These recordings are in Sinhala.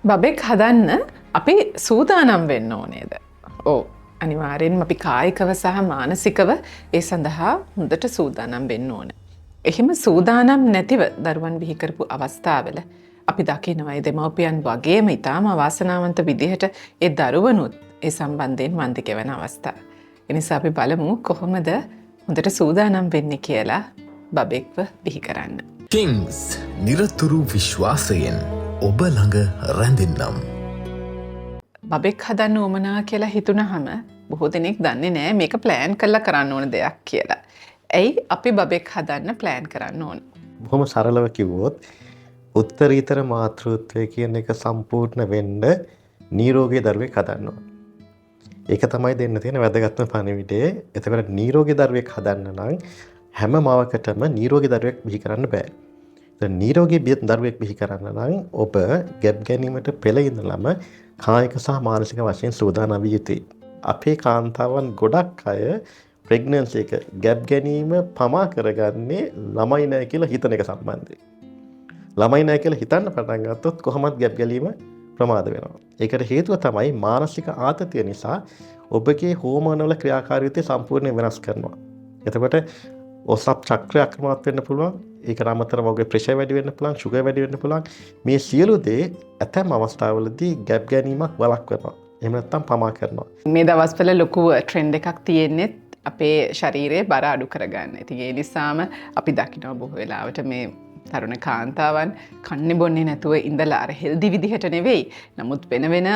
බබෙක් හදන්න අපි සූදානම් වෙන්න ඕනේද? ඔව්, අනිවාර්යෙන්ම අපි කායිකව සහ මානසිකව ඒ සඳහා හොඳට සූදානම් වෙන්න ඕන. එහෙම සූදානම් නැතිව දරුවන් බිහි කරපු අවස්ථාවල අපි දකිනවා ඒ දෙමව්පියන් වගේම ඉතාම අවාසනාවන්ත විදිහට ඒ දරුවනුත් ඒ සම්බන්ධයෙන් වන්දි ගෙවන අවස්ථා. ඒ නිසා අපි බලමු කොහොමද හොඳට සූදානම් වෙන්නේ කියලා බබෙක්ව බිහි කරන්න. කිංස්, නිරතුරු විශ්වාසයෙන් ඔබ ළඟ රැඳෙන්නම්. බබෙක් හදන්න උවමනා කියලා හිතුනහම බොහෝ දෙනෙක් දන්නේ නෑ මේක ප්ලෑන් කරලා කරන්න ඕන දෙයක් කියලා. ඇයි අපි බබෙක් හදන්න ප්ලෑන් කරන්න ඕන? බොහොම සරලව කිව්වොත්, උත්තරීතර මාතෘත්වය කියන එක සම්පූර්ණ වෙන්න නිරෝගී දරුවෙක් හදන්න ඕන. ඒක තමයි දෙන්න තියෙන වැදගත්ම පණිවිඩය. එතකොට නිරෝගී දරුවෙක් හදන්න නම් හැම මවකටම නිරෝගී දරුවෙක් බිහි කරන්න බෑ. එතකොට නිරෝගී දරුවෙක් බිහි කරන්න නම් ඔබ ගැබ් ගැනීමට පෙර ඉඳලම කායික සහ මානසික වශයෙන් සූදානම් විය යුතුයි. අපේ කාන්තාවන් ගොඩක් අය ප්‍රෙග්නන්සි එක, ගැබ් ගැනීම පමා කරගන්නේ ළමයි නෑ කියලා හිතන එක සම්බන්ධයෙන්. ළමයි නෑ කියලා හිතන්න පටන් ගත්තොත් කොහොමත් ගැබ් ගැනීම ප්‍රමාද වෙනවා. ඒකට හේතුව තමයි මානසික ආතතිය නිසා ඔබගේ හෝමෝන වල ක්‍රියාකාරීත්වය සම්පූර්ණයෙන් වෙනස් කරනවා. එතකොට ඔසප් චක්‍රය අක්‍රමවත් වෙන්න පුළුවන්. ඒකට අමතරව ඔබගේ ප්‍රෙෂර් වැඩි වෙන්න පුළුවන්, ෂුගර් වැඩි වෙන්න පුළුවන්. මේ සියලු දේ ඇතැම් අවස්ථාවලදී ගැබ් ගැනීමක් වළක්වනවා. එහෙම නැත්නම් පමා කරනවා. මේ දවස්වල ලොකු ට්‍රෙන්ඩ් එකක් තියෙන්නේ අපේ ශරීරයේ බර අඩු කරගන්න. ඉතින් ඒ නිසාම අපි දකිනවා බොහෝ වෙලාවට මේ තරුණ කාන්තාවන් කන්නේ බොන්නේ නැතුව ඉඳලා, අර හෙල්දි විදිහට නෙවෙයි. නමුත් වෙන වෙන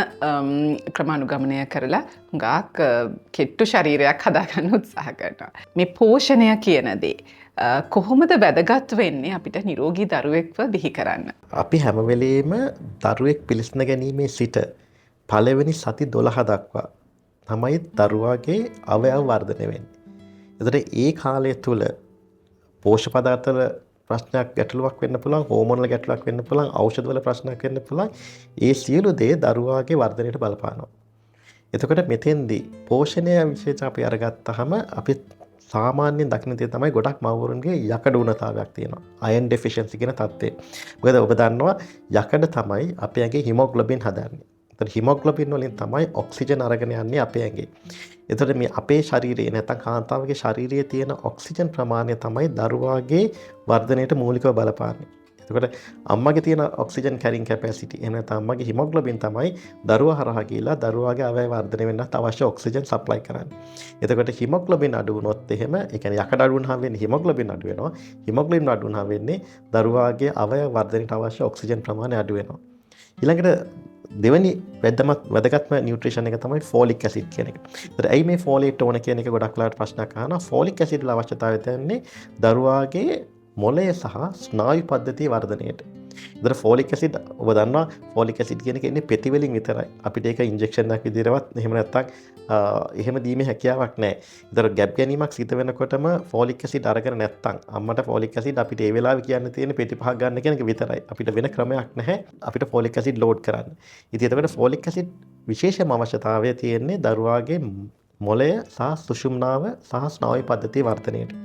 ක්‍රම අනුගමනය කරලා හුඟක් කෙට්ටු ශරීරයක් හදාගන්න උත්සාහ කරනවා. මේ පෝෂණය කියන දේ කොහොමද වැදගත් වෙන්නේ අපිට නිරෝගී දරුවෙක්ව බිහි කරන්න? අපි හැම වෙලේම දරුවෙක් පිළිසිඳ ගැනීමේ සිට පළවෙනි සති 12 දක්වා තමයි දරුවාගේ අවයව වර්ධනය වෙන්නේ. එතකොට ඒ කාලය තුල පෝෂ්‍ය පදාර්ථ වල ප්‍රශ්නයක්, ගැටලුවක් වෙන්න පුළුවන්, හෝමෝන වල ගැටලුවක් වෙන්න පුළුවන්, ඖෂධ වල ප්‍රශ්නයක් වෙන්න පුළුවන්. ඒ සියලු දේ දරුවාගේ වර්ධනයට බලපානවා. එතකොට මෙතෙන්දී පෝෂණය විශේෂ අපි අරගත්තාම අපි සාමාන්‍යයෙන් දකින දේ තමයි ගොඩක් මව්වරුන්ගේ යකඩ ඌනතාවයක් තියෙනවා. අයර්න් ඩෙෆිෂියන්සි කියන තත්ත්වය. මොකද ඔබ දන්නවා යකඩ තමයි අපේ ඇඟේ හිමොග්ලොබින් හදන්නේ. එතකොට හිමොග්ලොබින් වලින් තමයි ඔක්සිජන් අරගෙන යන්නේ අපේ ඇඟේ. එතකොට මේ අපේ ශරීරයේ නැත්නම් කාන්තාවගේ ශරීරයේ තියෙන ඔක්සිජන් ප්‍රමාණය තමයි දරුවාගේ වර්ධනයට මූලිකව බලපාන්නේ. එතකොට අම්මගේ තියෙන ඔක්සිජන් කැරින් කැපැසිටි, එහෙම නැත්නම් අම්මගේ හිමොග්ලොබින් තමයි දරුවා හරහා ගිහිලා දරුවාගේ අවයව වර්ධනය වෙන්නත් අවශ්‍ය ඔක්සිජන් සප්ලයි කරන්නේ. එතකොට හිමොග්ලොබින් අඩු වුණොත් එහෙම, ඒ කියන්නේ යකඩ අඩු වුණාම වෙන්නේ හිමොග්ලොබින් අඩු වෙනවා. හිමොග්ලොබින් අඩු වුණාම වෙන්නේ දරුවාගේ අවයව වර්ධනයට අවශ්‍ය ඔක්සිජන් ප්‍රමාණය අඩු වෙනවා. ඊළඟට දෙවැනි වැදගත්ම නියුට්‍රිෂන් එක තමයි ෆෝලික් ඇසිඩ් කියන එක. ඒතර ඇයි මේ ෆෝලේට් ඕන කියන එක ගොඩක් වෙලාවට ප්‍රශ්නයක් අහනවා. ෆෝලික් ඇසිඩ් වල අවශ්‍යතාවය තියෙන්නේ දරුවාගේ මොළය සහ ස්නායු පද්ධතිය වර්ධනයට. ඒතර ෆෝලික් ඇසිඩ්, ඔබ දන්නවා ෆෝලික් ඇසිඩ් කියන එක එන්නේ පෙති වලින් විතරයි. අපිට ඒක ඉන්ජෙක්ෂන් එකක් විදිහටවත් එහෙම නැත්නම් එහෙම දීමේ හැකියාවක් නැහැ. ඒතර ගැබ් ගැනීමක් සිදු වෙනකොටම ෆෝලික් ඇසිඩ් අරගෙන නැත්නම් අම්මට ෆෝලික් ඇසිඩ් අපිට ඒ වෙලාවේ කියන්න තියෙන පෙති පහක් ගන්න කියන එක විතරයි. අපිට වෙන ක්‍රමයක් නැහැ අපිට ෆෝලික් ඇසිඩ් ලෝඩ් කරන්න. ඉතින් එතකොට ෆෝලික් ඇසිඩ් විශේෂම අවශ්‍යතාවය තියෙන්නේ දරුවාගේ මොළය සහ සුෂුම්නාව සහ ස්නායු පද්ධතිය වර්ධනයට.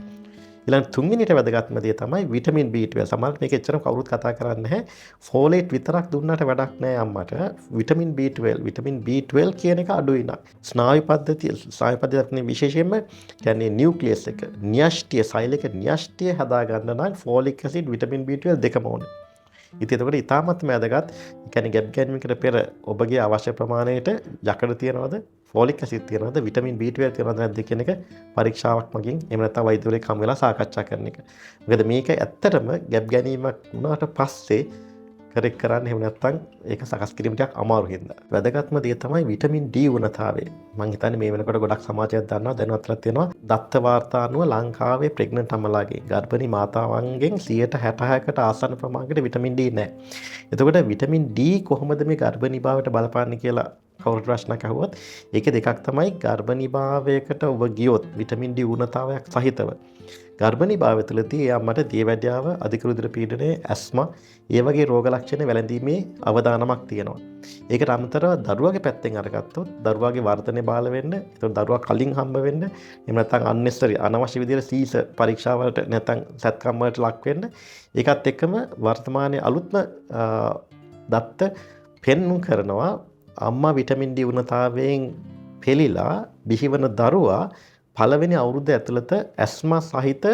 ඊළඟ තුන්වෙනිට වැදගත්ම දේ තමයි විටමින් B12. සමහරවිට මේක එච්චර කවුරුත් කතා කරන්නේ නැහැ. ෆෝලේට් විතරක් දුන්නාට වැඩක් නෑ අම්මට. විටමින් B12, විටමින් B12 කියන එක අඩුයි නම් ස්නායු පද්ධතිය කියන්නේ විශේෂයෙන්ම කියන්නේ නියුක්ලියස් එක, න්‍යෂ්ටිය, සෛල එක න්‍යෂ්ටිය හදා ගන්න නම් ෆෝලික් ඇසිඩ්, විටමින් B12 දෙකම ඕනේ. ඉතින් එතකොට ඉතාමත්ම වැදගත්, ඒ කියන්නේ ගැබ් ගැනීමකට පෙර ඔබගේ අවශ්‍ය ප්‍රමාණයට යකඩ තියනවද, ෆෝලික් ඇසිඩ් තියනවද, විටමින් B12 තියනවද නැද්ද කියන එක පරීක්ෂාවක් මගින් එහෙම නැත්නම් වෛද්‍යවරයෙක් හමු වෙලා සාකච්ඡා කරන එක. මොකද මේක ඇත්තටම ගැබ් ගැනීමක් වුණාට පස්සේ කරෙක් කරන්න එහෙම නැත්නම් ඒක සකස් කිරීම ටිකක් අමාරු හින්දා. වැදගත්ම දේ තමයි විටමින් D ඌනතාවය. මං හිතන්නේ මේ වෙනකොට ගොඩක් සමාජයක් දන්නවා, දැනුවත් තියෙනවා. දත්ත වාර්තා අනුව ලංකාවේ ප්‍රෙග්නන්ට් අම්මලාගේ, ගර්භණී මාතාවන්ගෙන් 66කට ආසන්න ප්‍රමාණයකට විටමින් D නැහැ. එතකොට විටමින් D කොහොමද මේ ගර්භණීභාවයට බලපාන්නේ කියලා කවුරුත් ප්‍රශ්නයක් අහුවොත්, ඒකේ දෙකක් තමයි. ගර්භණීභාවයකට ඔබ ගියොත් විටමින් D ඌනතාවයක් සහිතව ගර්භණීභාවය තුළදී ඒ අම්මට දියවැඩියාව, අධික රුධිර පීඩනය, ඇස්මා, ඒ වගේ රෝග ලක්ෂණ වැළඳීමේ අවදානමක් තියෙනවා. ඒකට අමතරව දරුවගේ පැත්තෙන් අරගත්තොත් දරුවාගේ වර්ධනය බාල වෙන්න, එතකොට දරුවා කලින් හම්බ වෙන්න, එහෙම නැත්නම් අන්නෙසරි අනවශ්‍ය විදිහට සීස පරීක්ෂා වලට නැත්නම් සැත්කම් වලට ලක් වෙන්න, ඒකත් එක්කම වර්තමානයේ අලුත්ම දත්ත පෙන්නුම් කරනවා අම්මා විටමින් D ඌනතාවයෙන් පෙළිලා බිහිවන දරුවා පළවෙනි අවුරුද්ද ඇතුළත ඇස්මා සහිත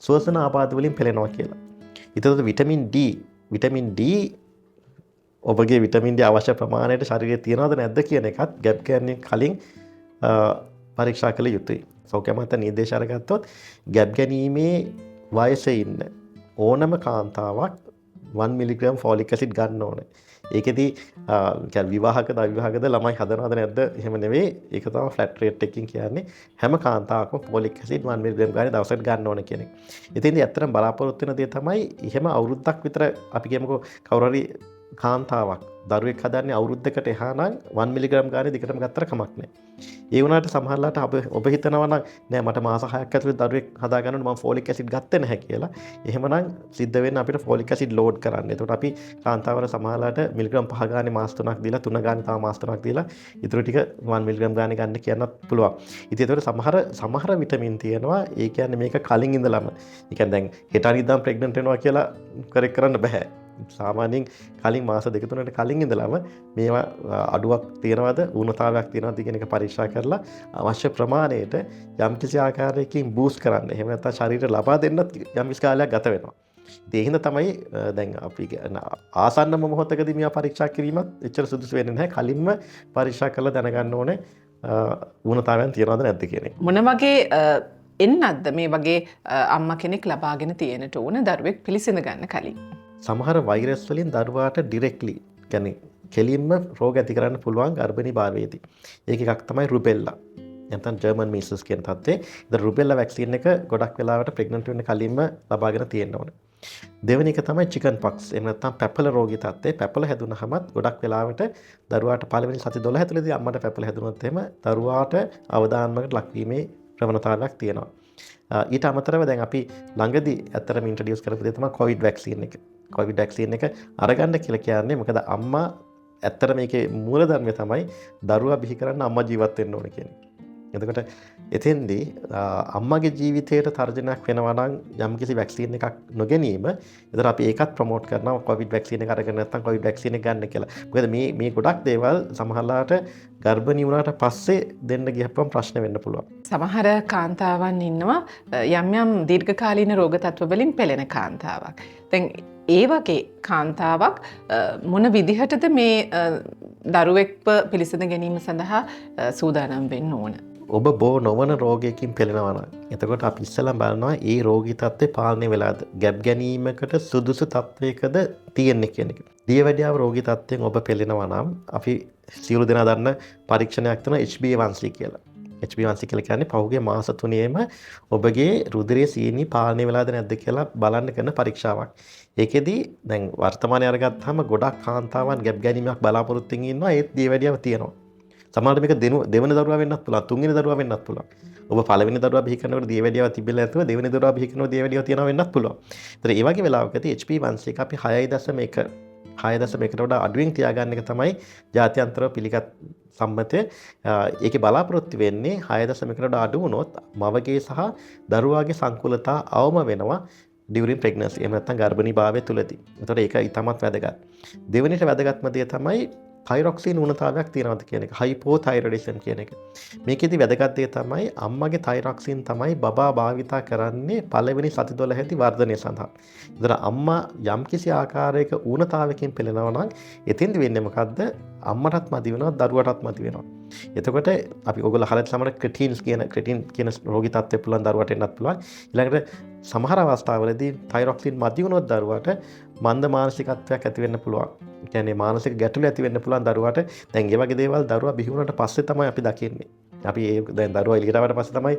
ශ්වසන ආබාධ වලින් පෙළෙනවා කියලා. ඊට විටමින් D ඔබගේ විටමින් D අවශ්‍ය ප්‍රමාණයට ශරීරයේ තියනවද නැද්ද කියන එකත් ගැප් ගැනීම කලින් පරීක්ෂා කළ යුතුයි. සෞඛ්‍ය අමාත්‍ය නිර්දේශ අරගත්තොත් ගැප් ගැනීමේ වයසේ ඉන්න ඕනම කාන්තාවක් 1 මිලිග්‍රෑම් ෆෝලික් ඇසිඩ් ගන්න ඕනේ. ඒකෙදි කියන්නේ විවාහකද අවිවාහකද ළමයි හදනවද නැද්ද එහෙම නෙවෙයි. ඒක තමයි ෆ්ලැට් රේට් එකකින් කියන්නේ හැම කාන්තාවක්ම ෆෝලික් ඇසිඩ් 1 මිලිග්‍රෑම් ගානේ දවසකට ගන්න ඕනේ කියන එක. ඉතින් ඇත්තටම බලාපොරොත්තු වෙන දේ තමයි එහෙම අවුරුද්දක් විතර අපි කියමුකෝ කවුරු හරි කාන්තාවක් දරුවෙක් හදන්නේ අවුරුද්දකට එහා නම් 1 මිලිග්‍රෑම් ගානේ දිගටම ගත්තට කමක් නැහැ. ඒ වුණාට සමහරලාට ඔබ හිතනවා නම් නෑ මට මාස 6ක් ඇතුළත දරුවෙක් හදා ගන්න ඕනේ මම ෆෝලික් ඇසිඩ් ගත්තේ නැහැ කියලා. එහෙමනම් සිද්ධ වෙන්නේ අපිට ෆෝලික් ඇසිඩ් ලෝඩ් කරන්න. එතකොට අපි කාන්තාවර සමහරලාට මිලිග්‍රෑම් 5 ගානේ මාස 3ක් දීලා 3 ගානේ තව මාස 3ක් දීලා ඉතුරු ටික 1 මිලිග්‍රෑම් ගානේ ගන්න කියන්නත් පුළුවන්. ඉතින් එතකොට සමහර විටමින් තියෙනවා. ඒ කියන්නේ මේක කලින් ඉඳලම. ඒ කියන්නේ දැන් හෙට අනිද්දාම ප්‍රෙග්නන්ට් වෙනවා කියලා කරෙක්ට් කරන්න බෑ. සාමාන්‍යයෙන් කලින් මාස දෙක තුනකට කලින් ඉඳලම මේවා අඩුවක් තියෙනවද ඌනතාවයක් තියෙනවද කියන එක පරීක්ෂා කරලා අවශ්‍ය ප්‍රමාණයට යම්කිසි ආකාරයකින් බූස්ට් කරන්න. එහෙම නැත්නම් ශරීරයට ලබා දෙන්නත් යම්කිසි කාලයක් ගත වෙනවා. ඉතින් ඒ හින්දා තමයි දැන් අපි ආසන්නම මොහොතකදී මේවා පරීක්ෂා කිරීමත් එච්චර සුදුසු වෙන්නේ නැහැ. කලින්ම පරීක්ෂා කරලා දැනගන්න ඕනේ ඌනතාවයන් තියෙනවද නැද්ද කියන එක. මොන වගේ එන්නත්ද මේ වගේ අම්මා කෙනෙක් ලබාගෙන තියෙනට ඕන දරුවෙක් පිළිසිඳ ගන්න කලින්? සමහර වෛරස් වලින් දරුවාට ඩිරෙක්ට්ලි කියන්නේ කෙලින්ම රෝග ඇති කරන්න පුළුවන් ගර්භණී භාවයේදී. ඒක එකක් තමයි රුබෙල්ලා. නැත්නම් ජර්මන් මීසල්ස් කියන තත්ත්වය. ඉතින් රුබෙල්ලා වැක්සින් එක ගොඩක් වෙලාවට ප්‍රෙග්නන්ට් වෙන්න කලින්ම ලබාගෙන තියෙන්න ඕනේ. දෙවෙනි එක තමයි චිකන් පොක්ස්. එහෙම නැත්නම් පැපල රෝගී තත්ත්වය. පැපල හැදුනහමත් ගොඩක් වෙලාවට දරුවාට පළවෙනි සති 12 ඇතුළතදී අම්මට පැපල හැදුනොත් එහෙම දරුවාට අවදානමකට ලක්වීමේ ප්‍රවණතාවයක් තියෙනවා. ඊට අමතරව දැන් අපි ළඟදී ඇත්තටම ඉන්ට්‍රොඩියුස් කරපු දේ තමයි කොවිඩ් වැක්සින් එක. කොවිඩ් වැක්සින් එක අරගන්න කියලා කියන්නේ මොකද අම්මා ඇත්තට මේකේ මූලධර්මය තමයි දරුවා බිහි කරන්න අම්මා ජීවත් වෙන්න ඕන කියන එක. එතකොට එතෙන්දී අම්මගේ ජීවිතයට තර්ජනයක් වෙනවා නම් යම්කිසි වැක්සින් එකක් නොගැනීම, එතකොට අපි ඒකත් ප්‍රොමෝට් කරනවා කොවිඩ් වැක්සින් එක අරගෙන නැත්නම් කොවිඩ් වැක්සින් එක ගන්න කියලා. මොකද මේ ගොඩක් දේවල් සමහරලාට ගර්භණී වුණාට පස්සේ දෙන්න ගියපුවම ප්‍රශ්න වෙන්න පුළුවන්. සමහර කාන්තාවන් ඉන්නවා යම් යම් දීර්ඝකාලීන රෝග තත්ත්ව වලින් පෙළෙන කාන්තාවක්. දැන් ඒ වගේ කාන්තාවක් මොන විදිහටද මේ දරුවෙක්ව පිළිසඳ ගැනීම සඳහා සූදානම් වෙන්න ඕන? ඔබ බෝ නොවන රෝගයකින් පෙළෙනවා නම් එතකොට අපි ඉස්සෙල්ලාම බලනවා ඒ රෝගී තත්ත්වය පාලනය වෙලාද, ගැබ් ගැනීමකට සුදුසු තත්ත්වයකද තියෙන්නේ කියන එක. දියවැඩියාව රෝගී තත්ත්වයෙන් ඔබ පෙළෙනවා නම් අපි සියලු දෙනා දන්න පරීක්ෂණයක් තියෙනවා HbA1c කියලා. HbA1c කියලා කියන්නේ පහුගිය මාස තුනේම ඔබගේ රුධිරයේ සීනි පාලනය වෙලාද නැද්ද කියලා බලන්න කරන පරීක්ෂාවක්. ඒකෙදි දැන් වර්තමානයේ අරගත්තාම ගොඩක් කාන්තාවන් ගැබ් ගැනීමක් බලාපොරොත්තුෙන් ඉන්නවා, ඒත් දියවැඩියාව තියෙනවා. සමහරවිට මේක දෙවන දරුවා වෙන්නත් පුළුවන්, තුන්වෙනි දරුවා වෙන්නත් පුළුවන්. ඔබ පළවෙනි දරුවා බිහි කරනකොට දියවැඩියාව තිබිලා නැතුව දෙවෙනි දරුවා බිහි කරනකොට දියවැඩියාව තියෙනවා වෙන්නත් පුළුවන්. ඒතර ඒ වගේ වෙලාවකදී HbA1c එක අපි 6.1කට වඩා අඩුවෙන් තියාගන්න එක තමයි ජාත්‍යන්තරව පිළිගත් සම්මතය. ඒකේ බලාපොරොත්තු වෙන්නේ 6.1කට වඩා අඩු වුණොත් මවගේ සහ දරුවාගේ සංකුලතා අවම වෙනවා ඩියුරින් ප්‍රෙග්නන්සි. එහෙම නැත්නම් ගර්භණී භාවය තුලදී. ඒතකොට ඒක ඉතාමත් වැදගත්. දෙවෙනිට වැදගත්ම දේ තමයි තයිරොක්සින් ඌනතාවයක් තියෙනවද කියන එක, හයිපෝතයිරොයිඩිසම් කියන එක. මේකෙදි වැදගත් දේ තමයි අම්මගේ තයිරොක්සින් තමයි බබා භාවිතා කරන්නේ පළවෙනි සති 12 දී වර්ධනය සඳහා. ඒතර අම්මා යම්කිසි ආකාරයක ඌනතාවයකින් පෙළෙනවා නම් එතෙන්දි වෙන්නේ මොකද්ද? අම්මටත් මදි වෙනවා, දරුවටත් මදි වෙනවා. එතකොට අපි ඔයගොල්ලෝ අහලා ඇති සමහර ක්‍රෙටින් කියන රෝගී තත්ත්වය පුළුවන් දරුවට එන්නත් පුළුවන්. ඊළඟට සමහර අවස්ථාවලදී තයිරොක්සින් මදි වුණොත් දරුවට මන්ද මානසිකත්වයක් ඇති වෙන්න පුළුවන්. ඒ කියන්නේ මානසික ගැටලු ඇති වෙන්න පුළුවන් දරුවාට. දැන් ඒ වගේ දේවල් දරුවා බිහි වුණාට පස්සේ තමයි අපි දකින්නේ. අපි ඒ දැන් දරුවා එළියට ආවට පස්සේ තමයි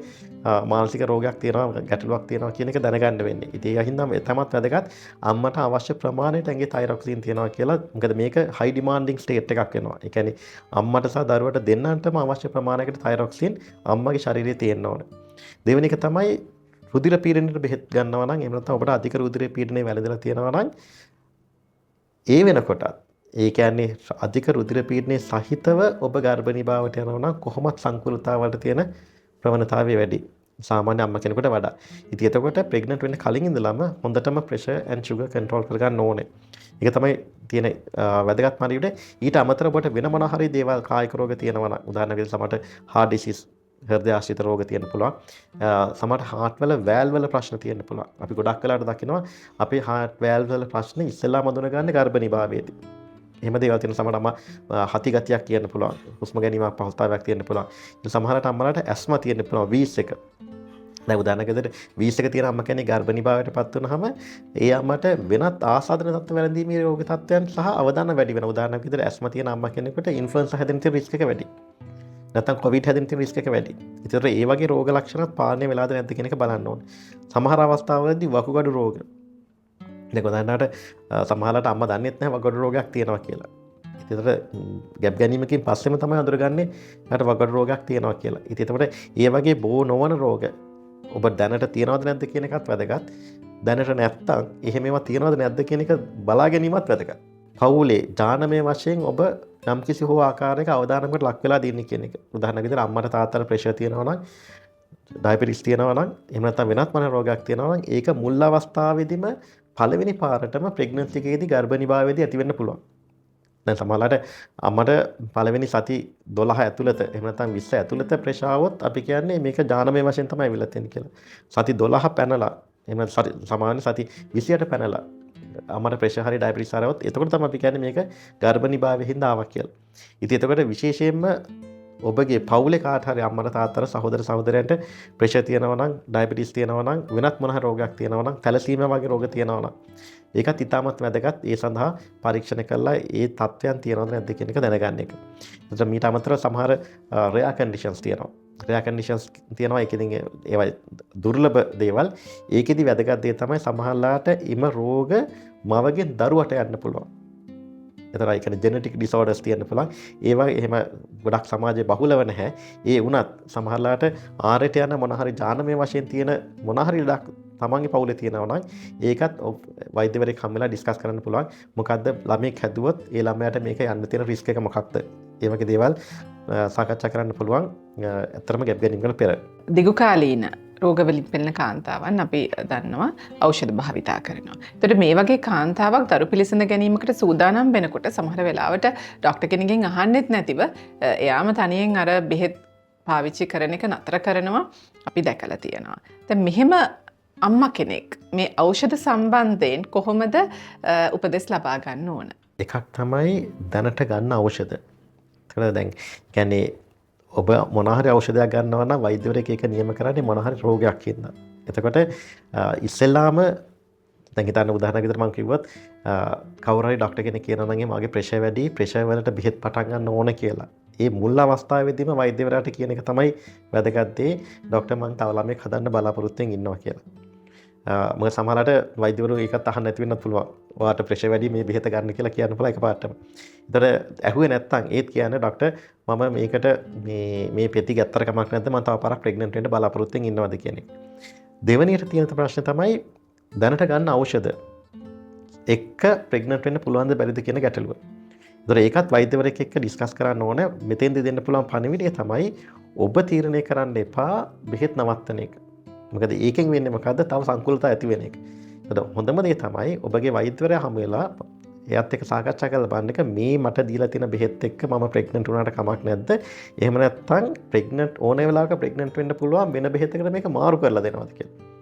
මානසික රෝගයක් තියෙනවා, ගැටලුවක් තියෙනවා කියන එක දැනගන්න වෙන්නේ. ඉතින් ඒ හින්දාම තමත් වැදගත් අම්මට අවශ්‍ය ප්‍රමාණයට ඇඟේ තයිරොක්සින් තියෙනවා කියලා. මොකද මේක හයි ඩිමාන්ඩින් ස්ටේට් එකක් වෙනවා. ඒ කියන්නේ අම්මට සහ දරුවට දෙන්නටම අවශ්‍ය ප්‍රමාණයකට තයිරොක්සින් අම්මගේ ශරීරයේ තියෙන්න ඕනේ. දෙවෙනි එක තමයි රුධිර පීඩනයට බෙහෙත් ගන්නවා නම්, එහෙම නැත්නම් ඔබට අධික රුධිර පීඩනය වැළඳලා තියෙනවා නම් ඒ වෙනකොටත් ඒ කියන්නේ අධික රුධිර පීඩනය සහිතව ඔබ ගර්භණී භාවයට යනවා නම් කොහොමත් සංකුලතාවලට තියෙන ප්‍රවණතාවය වැඩි. සාමාන්‍ය අම්මා කෙනෙකුට වඩා. ඉතින් එතකොට ප්‍රෙග්නන්ට් වෙන්න කලින් ඉඳලම හොඳටම ප්‍රෙෂර් ඇන්ඩ් ෂුගර් කන්ට්‍රෝල් කරගන්න ඕනේ. ඒක තමයි තියෙන වැදගත් පණිවිඩය. ඊට අමතරව ඔබට වෙන මොන හරි දේවල් කායික රෝග තියෙනවා නම්, උදාහරණයක් විදිහට සමහරට හાર્ට් ඩිසීස්, හෘදය ආශ්‍රිත රෝග තියෙන්න පුළුවන්. සමහරට හાર્ට් වල වැල්ව් වල ප්‍රශ්න තියෙන්න පුළුවන්. අපි ගොඩක් වෙලාවට දකිනවා අපේ හાર્ට් වැල්ව් වල ප්‍රශ්න ඉස්සෙල්ලාම අඳුනගන්නේ ගර්භණීභාවයේදී. එහෙම දේවල් තියෙන සමහරට අම්මා හති ගතියක් කියන්න පුළුවන්. හුස්ම ගැනීමක් පහසුතාවයක් තියෙන්න පුළුවන්. සමහරට අම්මලාට ඇස්මා තියෙන්න පුළුවන්, වීස් එක. දැන් උදාහරණයක් විදිහට වීස් එක තියෙන අම්මා කෙනෙක් ගර්භණීභාවයට පත් වුනහම ඒ අම්මට වෙනත් ආසාදන තත්ත්ව වැළඳීමේ රෝග තත්ත්වයන් සහ අවදානම් වැඩි වෙනවා. උදාහරණයක් විදිහට ඇස්මා තියෙන අම්මා කෙනෙකුට ඉන්ෆ්ලුවෙන්සා හැදෙන තියෙන රිස්ක් එක වැඩි. නැත්නම් කොවිඩ් හැදෙන තියෙන රිස්ක් එක වැඩි. ඒතර ඒ වගේ රෝග ලක්ෂණත් පාලනය වෙලාද නැද්ද කියන එක බලන්න ඕනේ. සමහර අවස්ථාවලදී වකුගඩු රෝග. දැන් උදාහරණයට සමහරලාට අම්මා දන්නෙත් නැහැ වකුගඩු රෝගයක් තියෙනවා කියලා. ඒතර ගැප් ගැනීමකින් පස්සෙම තමයි අඳුරගන්නේ එයාට වකුගඩු රෝගයක් තියෙනවා කියලා. ඉතින් එතකොට ඒ වගේ බෝ නොවන රෝග ඔබ දැනට තියෙනවද නැද්ද කියන එකත් වැදගත්. දැනට නැත්තම් එහෙම ඒවා තියෙනවද නැද්ද කියන එක බලා ගැනීමත් වැදගත්. පවුලේ ජානමය වශයෙන් ඔබ යම්කිසි හෝ ආකාරයක අවදානමකට ලක් වෙලා දින්නේ කියන එක. උදාහරණයක් විදිහට අම්මට තාත්තට ප්‍රෙෂර් තියෙනවා නම්, ඩයබටිස් තියෙනවා නම්, එහෙම නැත්නම් වෙනත් මොන රෝගයක් තියෙනවා නම් ඒක මුල් අවස්ථාවේදීම පළවෙනි පාරටම ප්‍රෙග්නන්සි එකේදී ගර්භණීභාවයේදී ඇති වෙන්න පුළුවන්. දැන් සමහරවිට අම්මට පළවෙනි සති 12 ඇතුළත එහෙම නැත්නම් 20 ඇතුළත ප්‍රෙෂර් ආවොත් අපි කියන්නේ මේක ජානමය වශයෙන් තමයි ඇවිල්ලා තියෙන්නේ කියලා. සති 12 පැනලා එහෙම නැත්නම් සාමාන්‍ය සති 28 පැනලා අම්මට ප්‍රෙෂර් හරි ඩයබටිස් හරි ආවොත් එතකොට තමයි අපි කියන්නේ මේක ගර්භණීභාවයෙන් හින්දා ආවා කියලා. ඉතින් එතකොට විශේෂයෙන්ම ඔබගේ පවුලේ කාට හරි අම්මට තාත්තට සහෝදර සහෝදරයන්ට ප්‍රෙෂර් තියෙනවා නම්, ඩයබටිස් තියෙනවා නම්, වෙනත් මොන හරි රෝගයක් තියෙනවා නම්, තැලසීමියා වගේ රෝග තියෙනවා නම් ඒකත් ඉතාමත් වැදගත්. ඒ සඳහා පරීක්ෂණ කරලා ඒ තත්ත්වයන් තියෙනවද නැද්ද කියන එක දැනගන්න එක. එතකොට මීට අමතරව සමහර රෙයා කන්ඩිෂන්ස් තියෙනවා. රෙයා කන්ඩිෂන්ස් තියෙනවා. ඒක ඉතින් ඒවා දුර්ලභ දේවල්. ඒකෙදි වැදගත් දේ තමයි සමහරලාට එම රෝග මවගෙන් දරුවට යන්න පුළුවන්. එතන ඒ කියන්නේ ජෙනටික් ඩිසෝඩර්ස් තියෙන්න පුළුවන්. ඒවා එහෙම ගොඩක් සමාජයේ බහුලව නැහැ. ඒ වුණත් සමහරලාට ආරයට යන මොන හරි ජානමය වශයෙන් තියෙන මොන හරි ලෙඩක් තමන්ගේ පවුලේ තියෙනවා නම් ඒකත් වෛද්‍යවරයෙක් හම් වෙලා ඩිස්කස් කරන්න පුළුවන්. මොකද්ද ළමයෙක් හැදුවොත් ඒ ළමයාට මේක යන්න තියෙන රිස්ක් එක මොකක්ද? ඒ වගේ දේවල් සාකච්ඡා කරන්න පුළුවන්. ඇත්තටම ගැප් ගැනීම වල පෙර. දිගුකාලීන රෝගවලින් පෙළෙන කාන්තාවන් අපි දන්නවා ඖෂධ භාවිතා කරනවා. එතකොට මේ වගේ කාන්තාවක් දරු පිළිසඳ ගැනීමකට සූදානම් වෙනකොට සමහර වෙලාවට ඩොක්ටර් කෙනෙක්ගෙන් අහන්නෙත් නැතිව එයාම තනියෙන් අර බෙහෙත් පාවිච්චි කරන එක නතර කරනවා අපි දැකලා තියෙනවා. දැන් මෙහෙම අම්මා කෙනෙක් මේ ඖෂධ සම්බන්ධයෙන් කොහොමද උපදෙස් ලබා ගන්න ඕන? එකක් තමයි දැනට ගන්න ඖෂධ. එතකොට දැන් කියන්නේ ඔබ මොන හරි ඖෂධයක් ගන්නවා නම් වෛද්‍යවරයෙක් ඒක නියම කරන්නේ මොන හරි රෝගයක් හින්දා. එතකොට ඉස්සෙල්ලාම දැන් හිතන්න උදාහරණයක් විදිහට මම කිව්වොත් කවුරු හරි ඩොක්ටර් කෙනෙක් කියනවා නම් මගේ ප්‍රෙෂර් වැඩි, ප්‍රෙෂර් වලට බෙහෙත් පටන් ගන්න ඕන කියලා. ඒ මුල් අවස්ථාවේදීම වෛද්‍යවරයාට කියන එක තමයි වැදගත් දේ. ඩොක්ටර් මං තව ළමයෙක් හදන්න බලාපොරොත්තුෙන් ඉන්නවා කියලා. මොකද සමහරවිට වෛද්‍යවරු ඒකත් අහන්න නැති වෙන්නත් පුළුවන්. ඔයාට ප්‍රෙෂර් වැඩි මේ බෙහෙත ගන්න කියලා කියන්න පුළුවන් එකපාරටම. ඒතර ඇහුවේ නැත්තම් ඒත් කියන්නේ ඩොක්ටර් මම මේකට මේ පෙති ගත්තට කමක් නැද්ද, මං තව පාරක් ප්‍රෙග්නන්ට් වෙන්න බලාපොරොත්තුෙන් ඉන්නවද කියන එක. දෙවෙනියට තියෙන ප්‍රශ්නේ තමයි දැනට ගන්න ඖෂධ එක්ක ප්‍රෙග්නන්ට් වෙන්න පුළුවන්ද බැරිද කියන ගැටලුව. ඒතර ඒකත් වෛද්‍යවරයෙක් එක්ක ඩිස්කස් කරන්න ඕන. මෙතෙන්දී දෙන්න පුළුවන් පණිවිඩය තමයි ඔබ තීරණය කරන්න එපා බෙහෙත් නවත්තන එක. මොකද ඒකෙන් වෙන්නේ මොකද්ද? තව සංකුලතා ඇති වෙන එක. ඒතර හොඳම දේ තමයි ඔබගේ වෛද්‍යවරයා හමු වෙලා එයාත් එක්ක සාකච්ඡා කරලා බලන්න එක මේ මට දීලා තියෙන බෙහෙත් එක්ක මම ප්‍රෙග්නන්ට් වුණාට කමක් නැද්ද? එහෙම නැත්නම් ප්‍රෙග්නන්ට් ඕන වෙලාවක ප්‍රෙග්නන්ට් වෙන්න පුළුවන් වෙන බෙහෙතකට මේක මාරු කරලා දෙනවද කියලා.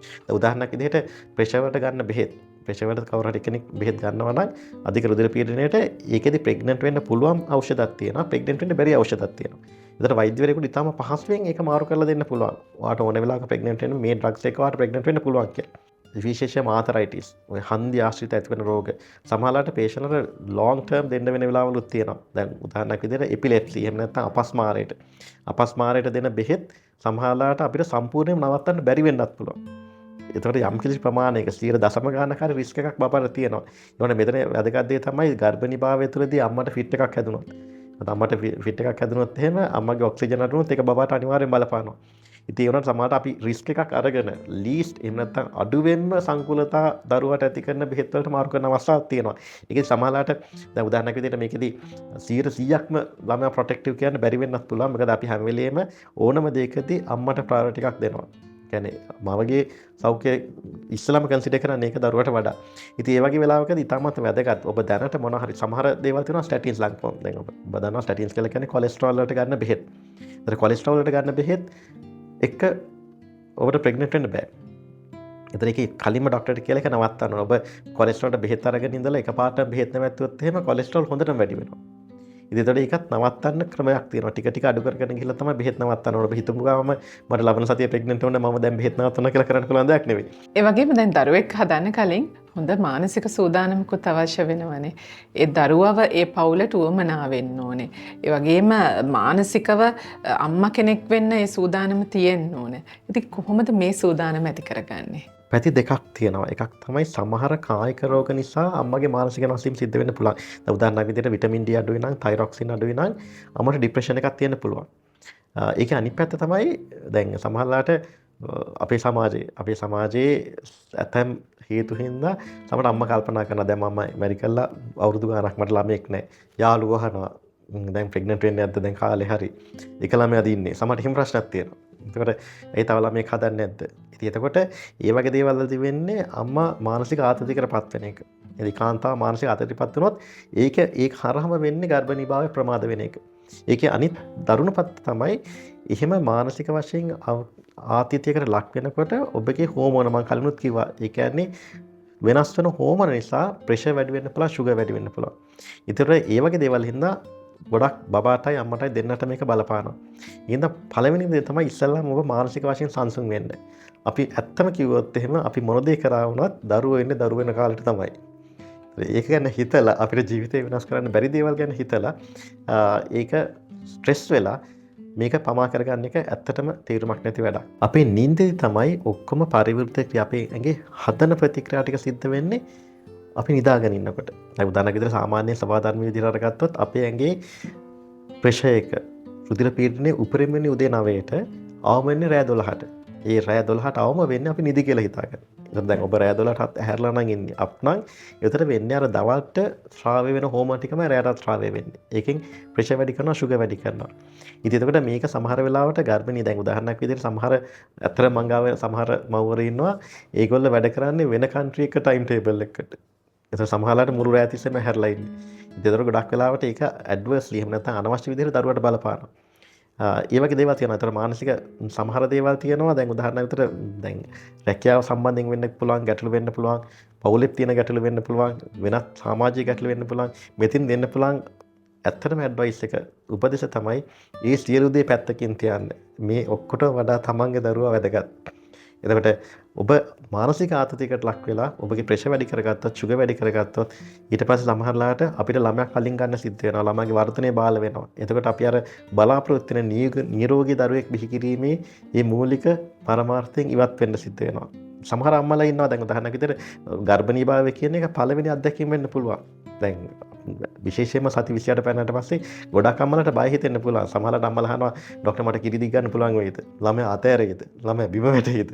දැන් උදාහරණයක් විදිහට ප්‍රෙෂර් වලට ගන්න බෙහෙත්, ප්‍රෙෂර් වලට කවුරු හරි කෙනෙක් බෙහෙත් ගන්නවා නම් අධික රුධිර පීඩනයට ඒකෙදි ප්‍රෙග්නන්ට් වෙන්න පුළුවන් ඖෂධයක් තියෙනවා, ප්‍රෙග්නන්ට් වෙන්න බැරි ඖෂධයක් තියෙනවා. ඒතර වෛද්‍යවරයෙකුට ඉතාම පහසුවෙන් ඒක මාරු කරලා දෙන්න පුළුවන්. ඔයාට ඕන වෙලාවක ප්‍රෙග්නන්ට් වෙන්න මේ ඩ්‍රග්ස් එක ඔයාට ප්‍රෙග්නන්ට් වෙන්න පුළුවන් කියලා. විශේෂයෙන්ම ආතරයිටිස්, ඔය හන්දි ආශ්‍රිත ඇති වෙන රෝග සමහරවිට පේෂන්ට් ලොං ටර්ම් දෙන්න වෙන වෙලාවලුත් තියෙනවා. දැන් උදාහරණයක් විදිහට එපිලෙප්සි එහෙම නැත්නම් අපස්මාරයට. අපස්මාරයට දෙන බෙහෙත් සමහරවිට අපිට සම්පූර්ණයෙන්ම නවත්තන්න බැරි වෙන්නත් පුළුවන්. එතකොට යම් කිසි ප්‍රමාණයක සියයට දශම ගානක හරි රිස්ක් එකක් බබාට තියෙනවා. ඒ වුණා මෙතන වැදගත් දේ තමයි ගර්භණීභාවය තුළදී අම්මට ෆිට් එකක් හැදුනොත්. නැත්නම් අම්මට ෆිට් එකක් හැදුනොත් එහෙම අම්මගේ ඔක්සිජන් අඩු වුණොත් ඒක බබාට අනිවාර්යෙන් බලපානවා. ඉතින් ඒ වුණාට සමහරට අපි රිස්ක් එකක් අරගෙන ලීස්ට් එහෙම නැත්නම් අඩුවෙන්ම සංකුලතා දරුවට ඇති කරන බෙහෙත් වලට මාරු කරන අවස්ථාවක් තියෙනවා. ඒකෙදි සමහරලාට දැන් උදාහරණයක් විදිහට මේකෙදි සියයට සීයක්ම ළමයා ප්‍රොටෙක්ටිව් කියන්න බැරි වෙන්නත් පුළුවන්. මොකද අපි හැම වෙලේම ඕනම දෙයකදී අම්මට ප්‍රයොරිටි එකක් දෙනවා. කියන්නේ මවගේ සෞඛ්‍ය ඉස්සලම කන්සිඩර් කරන්නේ ඒක දරුවට වඩා. ඉතින් ඒ වගේ වෙලාවකදී ඉතාමත් වැදගත්. ඔබ දැනට මොන හරි සමහර දේවල් තියෙනවා ස්ටැටින්ස් ලං දැන් ඔබ දන්නවා ස්ටැටින්ස් කියලා කියන්නේ කොලෙස්ටරෝල් වලට ගන්න බෙහෙත්. ඒතර කොලෙස්ටරෝල් වලට ගන්න බෙහෙත් එක්ක ඔබට ප්‍රෙග්නන්ට් වෙන්න බෑ. එතන ඒකේ කලින්ම ඩොක්ටර්ට කියලා එක නවත්තන්න ඕන. ඔබ කොලෙස්ටරෝල් වලට බෙහෙත් අරගෙන ඉඳලා එකපාරටම බෙහෙත් නැවැත්තුවොත් එහෙම කොලෙස්ටරෝල් හොඳටම වැඩි වෙනවා. ඉතින් ඒතකොට ඒකත් නවත්තන්න ක්‍රමයක් තියෙනවා. ටික ටික අඩු කරගෙන ගිහලා තමයි බෙහෙත් නවත්තන්න ඕන. ඔබ හිතමු ගාම මට ලබන සතියේ ප්‍රෙග්නන්ට් වුණා, මම දැන් බෙහෙත් නවත්තනවා කියලා කරන්න පුළුවන් දෙයක් නෙවෙයි. ඒ වගේම දැන් දරුවෙක් හදන්න කලින් හොඳ මානසික සූදානමකුත් අවශ්‍ය වෙනවනේ. ඒ දරුවව ඒ පවුලට උවමනා වෙන්න ඕනේ. ඒ වගේම මානසිකව අම්මා කෙනෙක් වෙන්න ඒ සූදානම තියෙන්න ඕනේ. ඉතින් කොහොමද මේ සූදානම ඇති කරගන්නේ? පැති දෙකක් තියෙනවා. එකක් තමයි සමහර කායික රෝග නිසා අම්මගේ මානසික වෙනස් වීම් සිද්ධ වෙන්න පුළුවන්. දැන් උදාහරණයක් විදිහට විටමින් D අඩුයි නම්, තයිරොක්සින් අඩුයි නම් අම්මට ඩිප්‍රෙෂන් එකක් තියෙන්න පුළුවන්. ඒකේ අනිත් පැත්ත තමයි දැන් සමහරලාට අපේ සමාජයේ ඇතැම් හේතු හින්දා සමහර අම්මා කල්පනා කරනවා දැන් මම මැරි කළා අවුරුදු ගාණක් මට ළමයෙක් නැහැ. යාළුවෝ අහනවා දැන් ප්‍රෙග්නන්ට් වෙන්නේ නැද්ද, දැන් කාලේ හරි. එක ළමයා දින්නේ. සමහරට එහෙම ප්‍රශ්නක් තියෙනවා. එතකොට ඒ තව ළමයෙක් හදන්නේ නැද්ද? ඉතින් එතකොට ඒ වගේ දේවල් වලදී වෙන්නේ අම්මා මානසික ආතතියකට පත් වෙන එක. ඉතින් කාන්තාව මානසික ආතතියට පත් වුණොත් ඒක හරහම වෙන්නේ ගර්භණීභාවය ප්‍රමාද වෙන එක. ඒකේ අනිත් දරුණු පැත්ත තමයි එහෙම මානසික වශයෙන් ආතතියකට ලක් වෙනකොට ඔබගේ හෝමෝන මං කලිනුත් කිව්වා. ඒ කියන්නේ වෙනස් වෙන හෝමෝන නිසා ප්‍රෙෂර් වැඩි වෙන්න පුළුවන්, ෂුගර් වැඩි වෙන්න පුළුවන්. ඒතර ඒ වගේ දේවල් හින්දා ගොඩක් බබාටයි අම්මටයි දෙන්නට මේක බලපානවා. ඒ හින්දා පළවෙනි දේ තමයි ඉස්සෙල්ලාම ඔබ මානසික වශයෙන් සංසුන් වෙන්න. අපි ඇත්තම කිව්වොත් එහෙම අපි මොන දේ කරා වුණත් දරුවෝ එන්නේ දරුවෝ වෙන කාලෙට තමයි. ඒක ගැන හිතලා අපිට ජීවිතේ වෙනස් කරන්න බැරි දේවල් ගැන හිතලා ඒක ස්ට්‍රෙස් වෙලා මේක පමා කරගන්න එක ඇත්තටම තේරුමක් නැති වැඩක්. අපේ නිින්දේ තමයි ඔක්කොම පරිවෘත්ත ක්‍රියා අපේ ඇඟේ හදන ප්‍රතික්‍රියා ටික සිද්ධ වෙන්නේ අපි නිදාගෙන ඉන්නකොට. දැන් උදාහරණයක් විදිහට සාමාන්‍ය සබා ධර්ම විදිහට අරගත්තොත් අපේ ඇඟේ ප්‍රෙෂර් එක රුධිර පීඩනය උපරිම වෙන්නේ උදේ 9ට, අවම වෙන්නේ රෑ 12ට. ඒ රෑ 12ට අවම වෙන්නේ අපි නිදි කියලා හිතාගෙන. එතකොට දැන් ඔබ රෑ 12ටත් ඇහැරලා නම් ඉන්නේ. අප් නම් එතකොට වෙන්නේ අර දවල්ට ශ්‍රාවය වෙන හෝමෝන් ටිකම රෑටත් ශ්‍රාවය වෙන්නේ. ඒකෙන් ප්‍රෙෂර් වැඩි කරනවා, ෂුගර් වැඩි කරනවා. ඉතින් එතකොට මේක සමහර වෙලාවට ගර්භණී දැන් උදාහරණයක් විදිහට සමහර ඇත්තට මං ගාව සමහර මව්වරු ඉන්නවා. ඒගොල්ලෝ වැඩ කරන්නේ වෙන කන්ට්‍රි එක ටයිම් ටේබල් එකකට. එතකොට සමහරලාට මුළු රෑ තිස්සෙම ඇහැරලා ඉන්නේ. ඉතින් එතකොට ගොඩක් වෙලාවට ඒක ඇඩ්වර්ස්ලි එහෙම නැත්නම් අනවශ්‍ය විදිහට දරුවට බලපානවා. ඒ වගේ දේවල් තියෙනවා. ඒතර මානසික සමහර දේවල් තියෙනවා. දැන් උදාහරණයක් විතර දැන් රැකියාව සම්බන්ධයෙන් වෙන්න පුළුවන්, ගැටලු වෙන්න පුළුවන්, පවුලෙත් තියෙන ගැටලු වෙන්න පුළුවන්, වෙනත් සමාජීය ගැටලු වෙන්න පුළුවන්. මෙතින් දෙන්න පුළුවන් ඇත්තටම ඇඩ්වයිස් එක උපදෙස තමයි ඒ සියලු දේ පැත්තකින් තියන්න. මේ ඔක්කොටම වඩා තමන්ගේ දරුවා වැදගත්. එතකොට ඔබ මානසික ආතතියකට ලක් වෙලා ඔබගේ ප්‍රෙෂර් වැඩි කරගත්තොත්, ෂුගර් වැඩි කරගත්තොත් ඊට පස්සේ සමහරලාට අපිට ළමයා කලින් ගන්න සිද්ධ වෙනවා. ළමයාගේ වර්ධනය බාල වෙනවා. එතකොට අපි අර බලාපොරොත්තු වෙන නිරෝගී දරුවෙක් බිහි කිරීමේ මේ මූලික පරමාර්ථයෙන් ඉවත් වෙන්න සිද්ධ වෙනවා. සමහර අම්මලා ඉන්නවා දැන් උදාහරණයක් විදිහට ගර්භණීභාවය කියන එක පළවෙනි අත්දැකීම වෙන්න පුළුවන්. දැන් විශේෂයෙන්ම සති 28 පැනනට පස්සේ ගොඩක් අම්මලාට බය හිතෙන්න පුළුවන්. සමහරවිට අම්මලා අහනවා ඩොක්ටර් මට කිරි දික් ගන්න පුළුවන් වෙයිද? ළමයා අතෑරෙයිද? ළමයා බිම වැටෙයිද?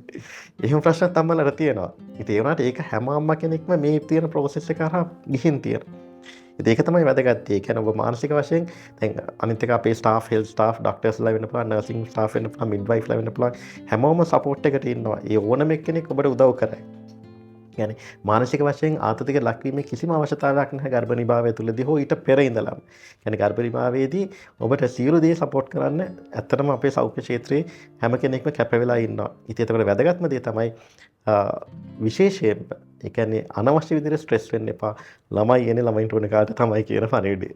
එහෙම ප්‍රශ්නත් අම්මලාට තියෙනවා. ඉතින් ඒ වුණාට ඒක හැම අම්මා කෙනෙක්ම මේ තියෙන ප්‍රොසෙස් එක හරහා ගිහින් තියෙනවා. ඉතින් ඒක තමයි වැදගත්. ඒ කියන්නේ ඔබ මානසික වශයෙන් දැන් අනිත් එක අපේ ස්ටාෆ්, හෙල්ත් ස්ටාෆ්, ඩොක්ටර්ස්ලා වෙන්න පුළුවන්, නර්සිං ස්ටාෆ් වෙන්න පුළුවන්, මිඩ්වයිෆ්ලා වෙන්න පුළුවන්. හැමෝම සපෝට් එකට ඉන්නවා. ඒ ඕනම එක්කෙනෙක් ඔබට උදව් කරයි. يعني මානසික වශයෙන් ආතතියට ලක්වීමේ කිසිම අවශ්‍යතාවයක් නැහැ ගර්භණීභාවය තුළදී හෝ ඊට පෙර ඉඳලම. يعني ගර්භණීභාවයේදී ඔබට සියලු දේ සපෝට් කරන්න ඇත්තටම අපේ සෞඛ්‍ය ක්ෂේත්‍රයේ හැම කෙනෙක්ම කැප වෙලා ඉන්නවා. ඉතින් එතකොට වැදගත්ම දේ තමයි විශේෂයෙන්ම ඒ කියන්නේ අනවශ්‍ය විදිහට ස්ට්‍රෙස් වෙන්න එපා. ළමයි එන්නේ ළමයින්ට ඕන කාලට තමයි කියන පණිවිඩය.